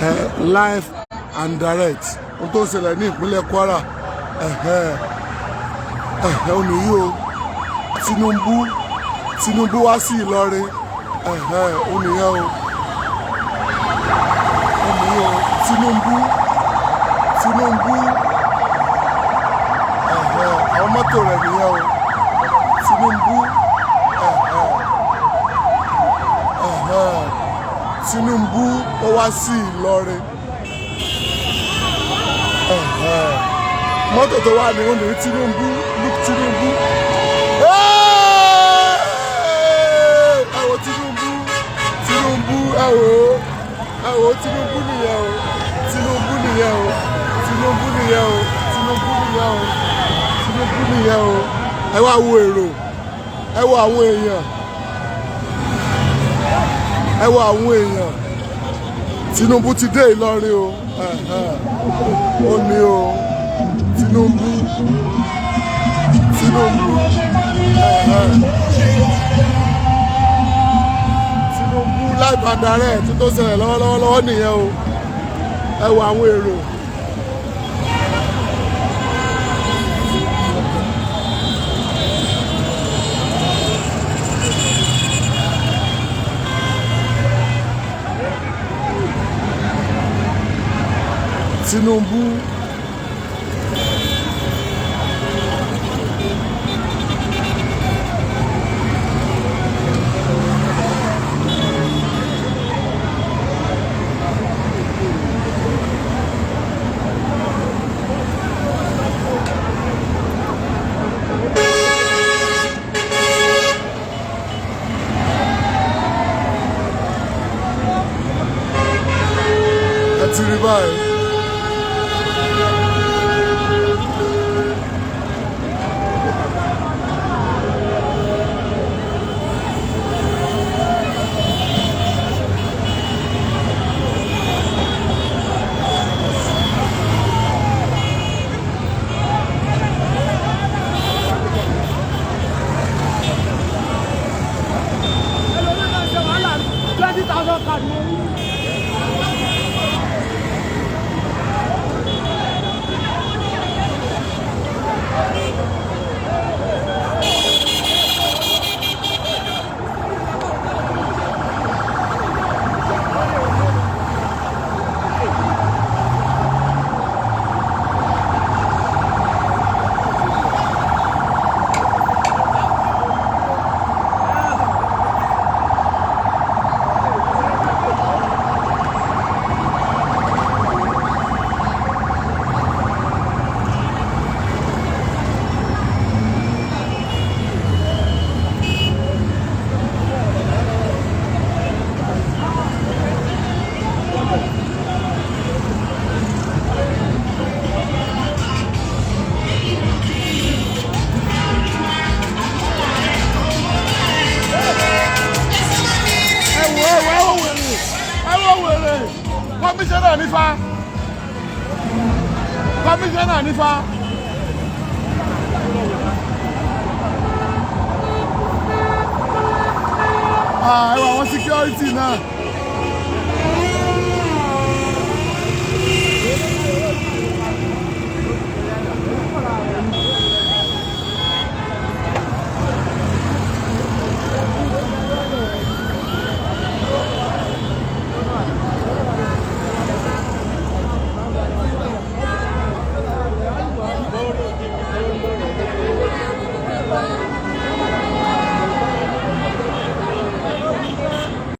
Live and direct, ohun tó ń ṣẹlẹ̀ ní ìpínlẹ̀ Kwara ẹ̀hẹ́ òní yìí o. Tinubu, Tinubu wá sí Ìlọrin. Ẹ̀hẹ́ òní yẹn o, òní o. Tinubu, Tinubu, ẹ̀hẹ́, àwọn mọ́tò rẹ̀ nìyẹn o. Tinubu, ẹ̀hẹ́, ẹ̀hẹ́, Tinubu ó wá sí Ìlọrin. Ẹ̀hẹ́, mọ́tò tó wà ní òní, Tinubu. Look, Tinubu. Ẹ wo Tinubu, Tinubu, ẹ wo, ẹ wo Tinubu nìyẹn o, Tinubu nìyẹn o, Tinubu nìyẹn o, Tinubu nìyẹn o, Tinubu nìyẹn o. Ẹ wá wo èrò, ẹ wo àwọn èèyàn, ẹ wo àwọn èèyàn. Tinubu ti dé Ìlọrin o. Ó ní o, Tinubu, Tinubu, ẹ̀hẹ́. Tinubu live and direct tó ṣẹlẹ̀ lọ́wọ́lọ́wọ́ lọ́wọ́ nìyẹn o. Ẹ wo àwọn èrò. Tinubu. Ẹ ti rí báyìí. Ẹlòmíì máa ń ṣe wàhálà 20,000 card mo rí. Ẹ wo, ẹ wo, ẹ wo wèrè, ẹ wo wèrè. Kọmíṣánná nífa, kọmíṣánná nífa. Ah, ẹ wo àwọn security náà.